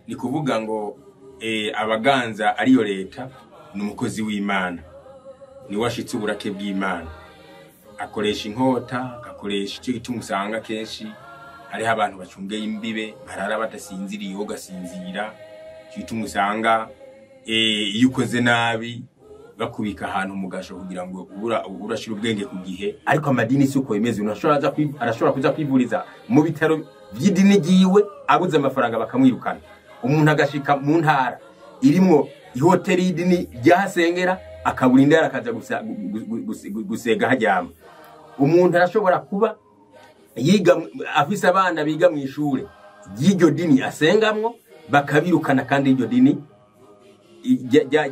Ni kuvuga ngo abaganza ariyo leta ni umukozi w'Imana, ni washitse uburake bw'Imana, akoresha inkota, agakoresha ico gituma usanga kenshi hariho abantu bacungeye imbibe barara badasinziriye, ugasinzira. Ico gituma usanga iyo ukoze nabi bakubika ahantu mu gasho kugira ngo urashira ubwenge ku gihe. Ariko amadini si uko bimeze. Umuntu arashobora kuja kwivuriza mu bitaro vy'idini ryiwe abuze amafaranga bakamwirukana. Umuntu agashika mu ntara irimwo ihoteli y'idini ryahasengera akabura indara akaja gusega haryama. Umuntu arashobora kuba yiga afise abana biga mw'ishure ry'iryo dini asengamwo bakabirukana, kandi iryo dini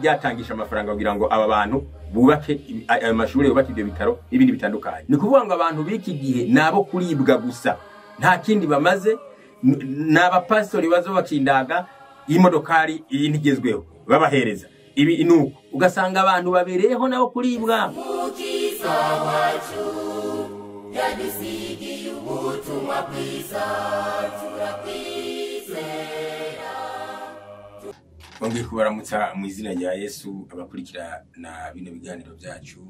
ryatangisha amafaranga kugira ngo aba bantu bubake ayo mashure, bubake ibyo bitaro n'ibindi bitandukanye. Ni kuvuga ngo abantu b'iki gihe nabo kuribwa gusa, nta kindi bamaze. Ni abapasitori bazo bakindaga imodokari iyi ntigezweho babahereza ibi, nuko ugasanga abantu babereyeho nabo kuribwa. Mukiza wacu yadusigiye ubutumwa bwiza, turakwizera. Bongeye kubaramutsa mu izina rya Yesu abakurikira na bino biganiro byacu.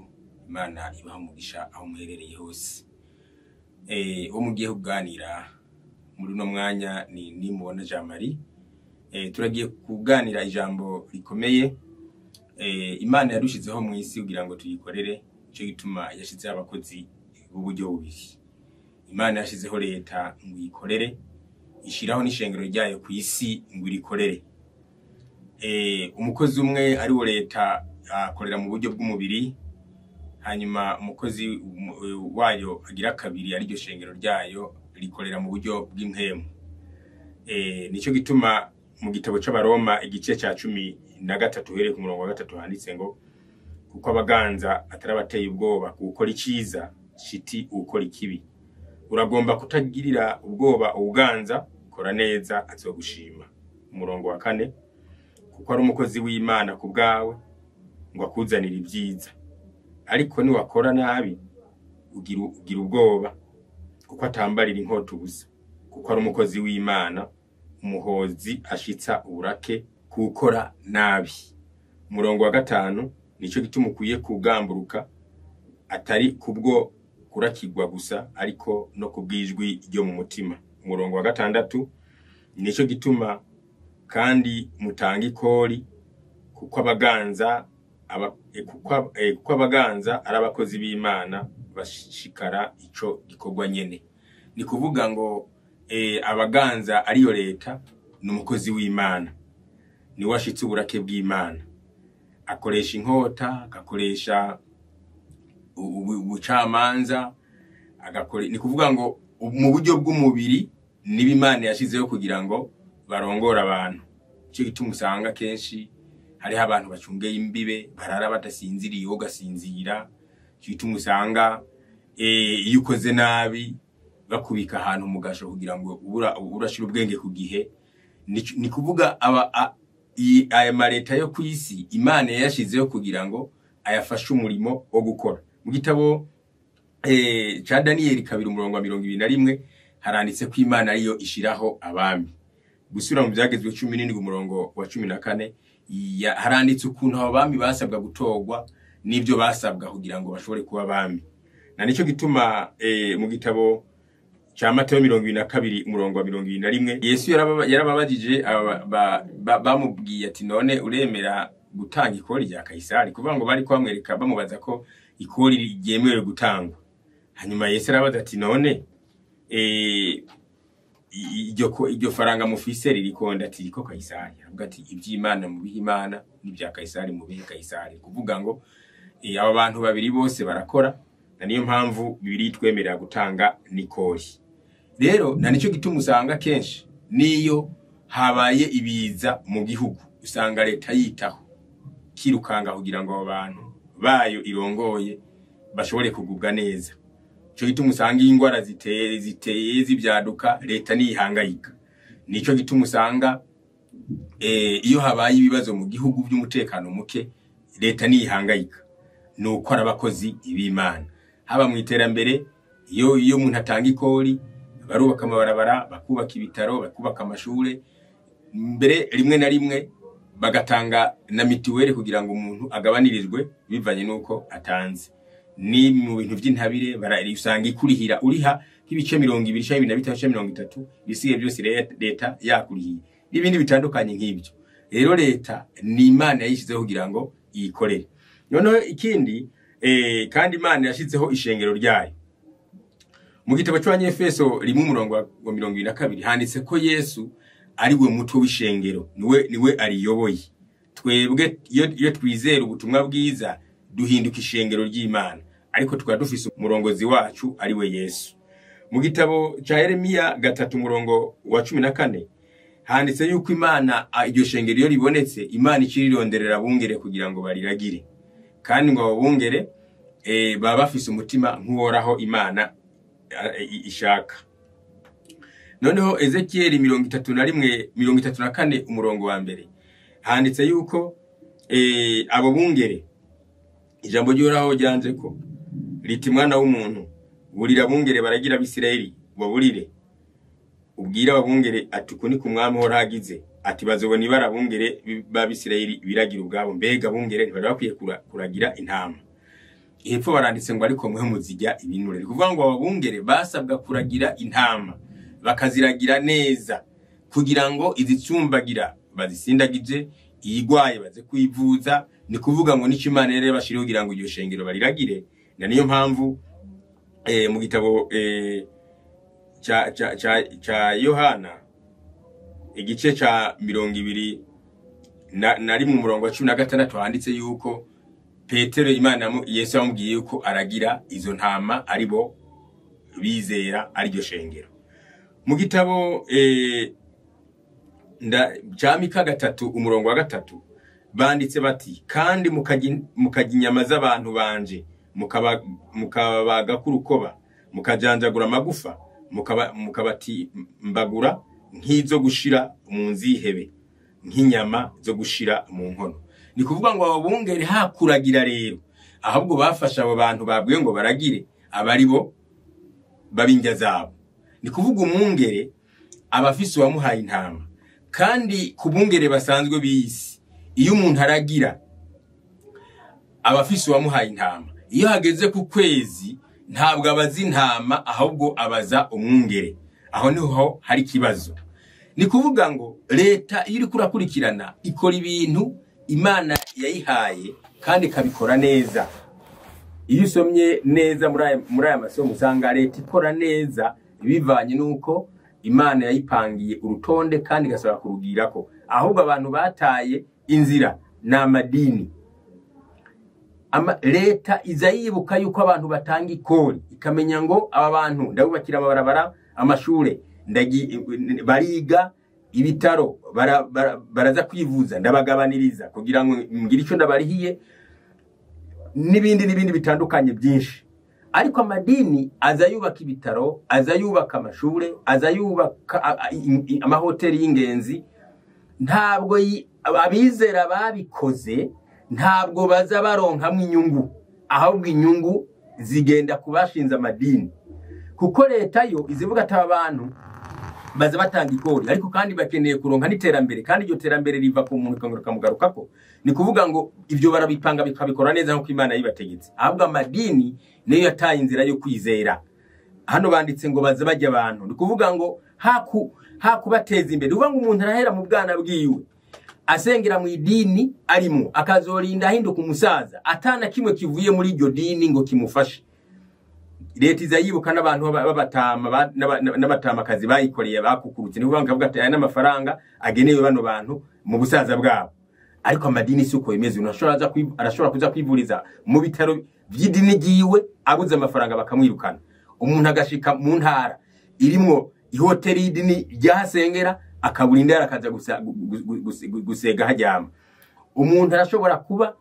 Imana ibaha umugisha aho muherereye hose. Uwo mugiye kuganira muri uno mwanya ni Nimubona Jean Marie. Turagiye kuganira ijambo rikomeye. Imana yarushizeho mu isi kugira ngo tuyikorere, nico gituma yashizeho abakozi b'uburyo bubiri. Imana yashizeho leta ngo iyikorere, ishiraho n'ishengero ryayo ku isi ngo irikorere. Umukozi umwe ari wo leta akorera mu buryo bw'umubiri, hanyuma umukozi wayo agira kabiri ariryo shengero ryayo rikorera mu buryo bw'impemu. Nico gituma mu gitabo c'Abaroma igice ca 13 uhereye ku murongo wa 3 handitse ngo kuko abaganza atari abateye ubwoba gukora iciza, shiti ukora ikibi. Uragomba kutagirira ubwoba ubuganza, kora neza azogushima. Umurongo wa 4, kuko ari umukozi w'Imana ku bwawe ngo akuzanire ibyiza, ariko niwakora nabi ugira ubwoba, kuko atambarira inkota ubusa, kuko ari umukozi w'Imana, umuhozi ashitsa uburake kukora nabi. Umurongo wa 5, nico gituma ukwiye kugamburuka, atari kubwo kurakigwa gusa, ariko no kubwijwi ryo mu mutima. Umurongo wa 6, nico gituma kandi mutanga ikori, kuko abaganza kuko abaganza ari abakozi b'Imana bashikara ico gikorwa nyene. Ni kuvuga ngo abaganza ariyo leta ni umukozi w'Imana, ni washitse uburake bw'Imana, akoresha inkota, agakoresha ubucamanza, agakore. Ni kuvuga ngo mu buryo bw'umubiri niba Imana yashizeho kugira ngo barongore abantu. Ico gituma usanga kenshi hariho abantu bacungeye imbibe barara badasinziriye, ugasinzira. Ico gituma usanga iyo ukoze nabi bakubika ahantu mu gasho kugira ngo urashira ubwenge ku gihe. Ni kuvuga aya mareta yo kwisi Imana yashizeho kugira ngo ayafashe umurimo wo gukora. Mu gitabo ca Daniyeli 2 umurongo wa 21 haranditse ko Imana ariyo ishiraho abami. Gusubira mu byagezwe 17 umurongo wa 14 haranditse ukuntu abo bami basabwa gutorwa n'ibyo basabwa kugira ngo bashobore kuba abami. Na nico gituma mu gitabo ca Matayo 22 umurongo wa 21 Yesu yarababajije bamubwiye ati none uremera gutanga ikori rya Kaisari? Kuvuga ngo bari kwamwereka bamubaza ko ikori ryemewe gutangwa. Hanyuma Yesu arabaza ati none iryo faranga mufise ririkonda? Ati riko Kaisari. Aravuga ati iby'Imana mubihe Imana n'ibya Kaisari mubihe Kaisari. Kuvuga ngo aba bantu babiri bose barakora, na niyo mpamvu bibiri twemerera gutanga nikori. Rero na nico gituma usanga kenshi niyo habaye ibiza mu gihugu usanga leta yitaho kirukanga kugira ngo abo bantu bayo irongoye bashobore kugubwa neza. Nico gituma usanga ingwara ziteye zibyaduka leta nihangayika. Nico gituma usanga iyo habaye ibibazo mu gihugu by'umutekano muke leta nihangayika. Nuko abakozi ibimana haba mu iterambere, iyo umuntu atanga ikori barubaka amabarabara, bakubaka ibitaro, bakubaka amashure. Mbere rimwe na rimwe bagatanga na mituweli kugira ngo umuntu agabanirizwe bivanye n'uko atanze. Ni mu bintu by'intabire, usanga ikurihira, uriha nk'ibice 20 canke 25 canke 30, ibisigaye byose leta yakurihiye, n'ibindi bitandukanye nk'ibyo. Rero leta ni Imana yayishyizeho kugira ngo iyikorere. Noneho ikindi, kandi Imana yashyizeho ishengero ryayo. Mu gitabo cy'Abanyefeso 1 umurongo wa 22 handitse ko Yesu ari we mutwe w'ishengero, niwe ariyoboye. Twebwe iyo twizera ubutumwa bwiza duhinduka ishengero ry'Imana, ariko tukaba dufise umurongozi wacu ari we Yesu. Mu gitabo ca Yeremiya 3 umurongo wa 14 handitse yuko Imana, iryo shengero iyo ribonetse, Imana icirironderera abungere kugira ngo bariragire, kandi ngo abo bungere baba bafise umutima nk'uworaho Imana ishaka. Noneho Ezekieli 31, 34 umurongo wa 1 handitse yuko abo bungere, ijambo ry'Uhoraho ryanze ko riti: mwana w'umuntu, burira abungere baragira Abisirayeli, baburire ubwira abungere ati: uku ni ku mwami Uhoraho agize ati: bazobona ibara abungere b'Abisirayeli biragira ubwabo. Mbega abungere ntibari bakwiye kuragira intama? Hepfo baranditse ngo: ariko mwe muzirya ibinure. Ni kuvuga ngo abungere basabwa kuragira intama, bakaziragira neza kugira ngo izicumbagira bazisindagije, iyigwaye baze kwivuza. Ni kuvuga ngo nico Imana rero yabashiriyeho kugira ngo iryo shengero bariragire. Na niyo mpamvu mu gitabo ca Yohana igice ca 21 umurongo wa 16 handitse yuko Petero, Imana Yesu yamubwiye yuko aragira izo ntama aribo bizera ariryo shengero. Mu gitabo ca Mika 3 umurongo wa 3 banditse bati: kandi mukarya inyama z'abantu banje, mukababaga k'urukoba, mukajanjagura amagufa, mukabatimbagura nk'izo gushira mu nzihebe, nk'inyama zo gushira mu nkono. Ni kuvuga ngo abo bungere hakuragira rero, ahubwo bafasha abo bantu babwiye ngo baragire, abari bo babinjya zabo. Ni kuvuga umwungere abafise uwamuhaye intama. Kandi ku bungere basanzwe b'isi, iyo umuntu aragira abafise uwamuhaye intama, iyo hageze ku kwezi ntabwo abaza intama, ahubwo abaza umwungere. Aho niho hari ikibazo. Ni kuvuga ngo leta iyo iriko irakurikirana ikora ibintu Imana yayihaye kandi ikabikora neza. Iyo usomye neza muri aya masomo usanga leta ikora neza bivanye n'uko Imana yayipangiye urutonde kandi igasaba kurugirako. Ahubwo abantu bataye inzira ni amadini. Leta iza yibuka yuko abantu batanga ikori, ikamenya ngo aba bantu ndabubakira amabarabara, amashure, bariga, ibitaro baraza kwivuza, ndabagabaniriza kugira ngo ngire ico ndabarihiye, n'ibindi n'ibindi bitandukanye byinshi. Ariko amadini aza yubaka ibitaro, aza yubaka amashure, aza yubaka amahoteli y'ingenzi. Ntabwo abizera babikoze ntabwo baza baronkamwe inyungu, ahubwo inyungu zigenda kubashinza amadini. Kuko leta yo izivuga ati aba bantu baza batanga ikori, ariko kandi bakeneye kuronka n'iterambere, kandi iryo terambere riva ku muntu rikamugarukako. Ni kuvuga ngo ibyo barabipanga bikabikora neza nk'uko Imana yibategetse. Ahubwo amadini niyo yataye inzira yo kwizera. Hano banditse ngo baza bajya abantu, ni kuvuga ngo hakubateza imbere. Uvuga ngo umuntu arahera mu bwana bwiwe asengera mu idini arimo, akazorinda ahinduka umusaza atana kimwe kivuye muri iryo dini ngo kimufashe. Leta iza yibuka n'abantu b'abatama n'abatamakazi bayikoreye bakukurutse, ni kuvuga ngo aya n'amafaranga agenewe bano bantu mu busaza bwabo. Ariko amadini si uko bimeze. Arashobora kuza kwivuriza mu bitaro by'idini ryiwe abuze amafaranga bakamwirukana. Umuntu agashika mu ntara irimwo ihoteli y'idini ryahasengera akabura indara akaza gusega hajyama. Umuntu arashobora kuba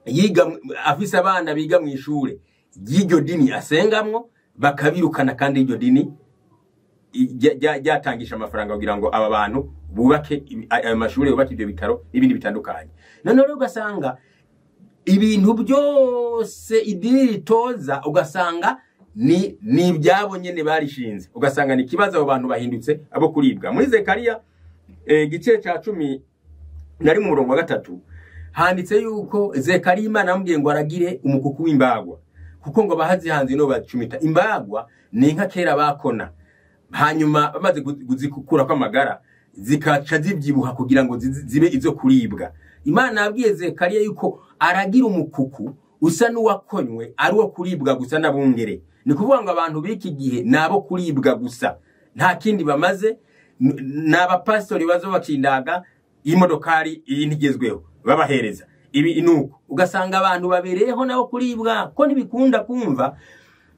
yiga afise abana biga mu ishure ry'iryo dini asengamwo bakabirukana, kandi iryo dini ryatangisha amafaranga kugira ngo aba bantu bubake ayo mashuri, bubake ibyo bitaro n'ibindi bitandukanye. Noneho rero ugasanga ibintu byose idini ritoza ugasanga ni ibyabo nyene barishinze, ugasanga ni ikibazo, abo bantu bahindutse abo kuribwa. Muri Zekariya igice ca 11 umurongo wa 3 handitse yuko Zekariya Imana yamubwiye ngo aragire umukuku w'imbagwa, kuko ngo bahazihanze no bacumita. Imbagwa ni inka kera bakona, hanyuma bamaze kuzikura kw'amagara zikaca zibyibuha kugira ngo zibe izo kuribwa. Imana yabwiye Zekariya yuko aragira umukuku usa n'uwakonywe ari uwo kuribwa gusa n'abungere. Ni kuvuga ngo abantu b'iki gihe nabo kuribwa gusa, nta kindi bamaze. N'abapastori bazo bakindaga imodokari iyi ntigezweho babahereza ibi inuko, ugasanga abantu babereyeho nabo kuribwa. Ko ntibikunda kumva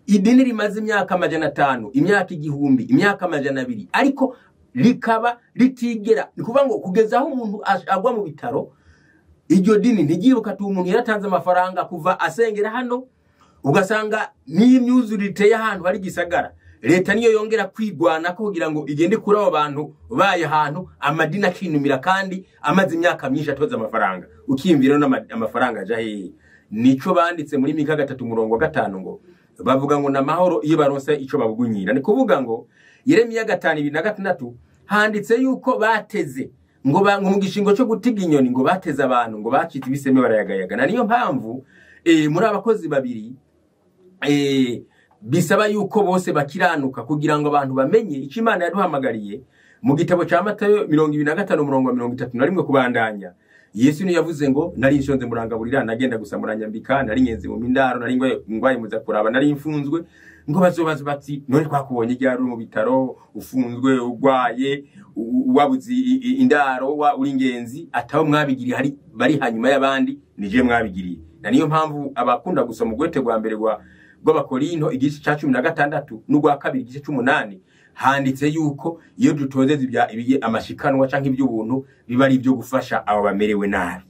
idini rimaze imyaka 500, imyaka 1000, imyaka 200, ariko rikaba ritigera. Ni kuvuga ngo kugeza aho umuntu agwa mu bitaro iryo dini ntigiruka tu umuntu yaratanze amafaranga kuva asengera hano, ugasanga n'imyuzure iteye ahantu hari gisagara, leta niyo yongera kwigwana ko kugira ngo igende kuri abo bantu baye ahantu amadini akinumira, kandi amaze imyaka myinshi atoza amafaranga. Ukiyumvira amafaranga aja hehe? Nico banditse muri Mika 3 umurongo wa 5 ngo bavuga ngo namahoro iyo baronse ico babugunyira. Ni kuvuga ngo Yeremiya 5:26 handitse yuko bateze ngo mu gishingo cyo gutiga inyoni ngo bateze abantu ngo bacitse ibiseme barayagayaga. Na niyo mpamvu muri abakozi babiri bisaba yuko bose bakiranuka kugira ngo abantu bamenye icyo Imana yaduhamagariye. Mu gitabo ca Matayo 25 umurongo wa 31 kubandanya, Yesu niyo yavuze ngo nari nshonze murangaburira, nagenda gusa muranyambika, nari ngenze mu mindaro, nari ngwaye muza kuraba, nari mfunzwe. Ngo bazobaza bati none twakubonye ryari mu bitaro ufunzwe, ugwaye, wabuze indaro, wa uri ngenzi? Atabo mwabigiriye hari bari hanyuma y'abandi, nije mwabigiriye. Na niyo mpamvu abakunda gusoma ugwete rwa mbere rw'Abakorinto igice ca 16 n'urwa kabiri igice c'8 handitse yuko iyo dutozeze ibya amashikanwa canke iby'ubuntu biba ari ibyo gufasha abo bamerewe nabi.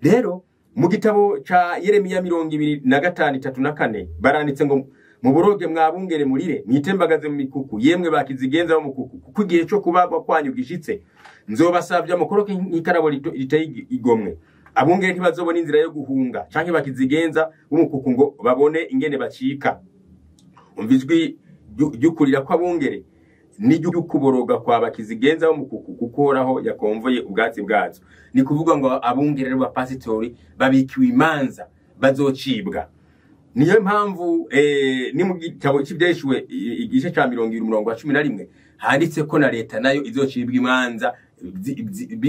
Rero mu gitabo ca Yeremiya 25:3-4 baranditse ngo muboroge mwabungere murire, mwitembagaze mu mikuku, yemwe bakizigenza bo mukuku, kuko igihe cyo kubagwa kwanyu gishitse. Nzobasavya mukoroke nk'ikarabo riteye igomwe. Abungere ntibazobona inzira yo guhunga canke bakizigenza b'umukuku ngo babone ingene bacika. Umva ijwi ry'ukurira kw'abungere n'iry'ukuboroga kwa bakizigenza b'umukuku, kuko Uhoraho yakomvoye ubwatsi bwazo. Ni kuvuga ngo abungere b'abapasitori babikiwe imanza bazocibwa. Niyo mpamvu ni mu gitabo cy'ibyeshuwe igice ca 20 umurongo wa 11 handitse ko na leta nayo izocibwa imanza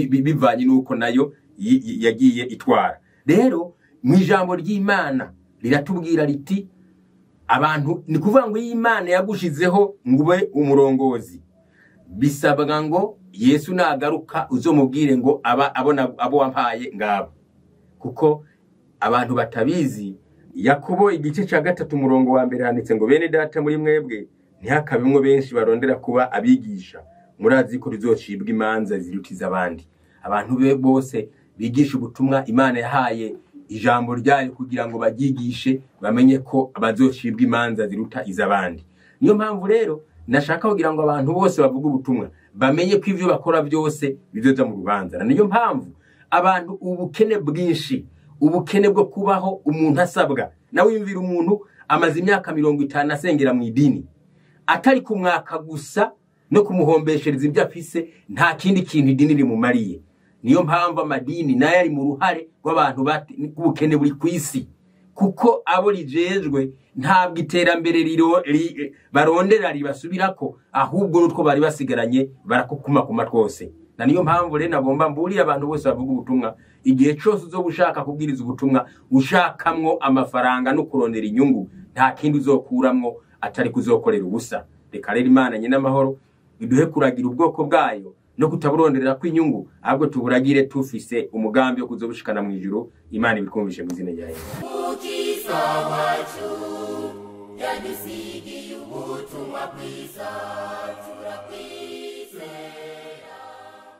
bivanye nuko nayo yagiye itwara. Rero mu ijambo ry'Imana riratubwira riti abantu, ni kuvuga ngo Imana yagushizeho ngo ube umurongozi, bisabwa ngo Yesu nagaruka uzomubwire ngo aba abona abo wampaye ngabo, kuko abantu batabizi. Yakobo igice ca 3 umurongo wa 1 handitse ngo bene data muri mwebwe ntihakabimwo benshi barondera kuba abigisha, murazi ko rizocibwa imanza zirutiza abandi. Abantu be bose bigisha ubutumwa Imana yahaye ijambo ryayo kugira ngo bagigishe bamenye ko bazocibwa imanza ziruta izabandi. Niyo mpamvu rero nashaka kugira ngo abantu bose bavuga ubutumwa bamenye ko ivyo bakora byose bizoza mu rubanza. Niyo mpamvu abantu ubukene bwinshi, ubukene bwo kubaho umuntu asabwa. Nawe wimvira umuntu amaze imyaka 50 asengera mu idini, atari kumwaka gusa no kumuhombeshereza ibyo afise, nta kindi kintu idini rimumariye. Niyo mpamvu amadini nayo ari mu ruhare rw'abantu b'ubukene buri kwisi, kuko abo rijejwe ntabwo iterambere barondera ribasubirako, ahubwo n'utwo bari basigaranye barakukumakuma twose. Na niyo mpamvu rero nagomba mburira abantu bose bavuga ubutumwa, igihe cyose uzoba ushaka kubwiriza ubutumwa ushakamwo amafaranga no kurondera inyungu, nta kindi uzokuramwo atari kuzokorera ubusa. Reka rero Imana nyina amahoro iduhe kuragira ubwoko bwayo no kutaburonderera kw'inyungu, ahubwo tuburagire tufise umugambi wo kuzobushikana mu ijuru. Imana ibikumvishe mu izina rya Yesu. Umukiza wacu yadusigiye ubutumwa bwiza.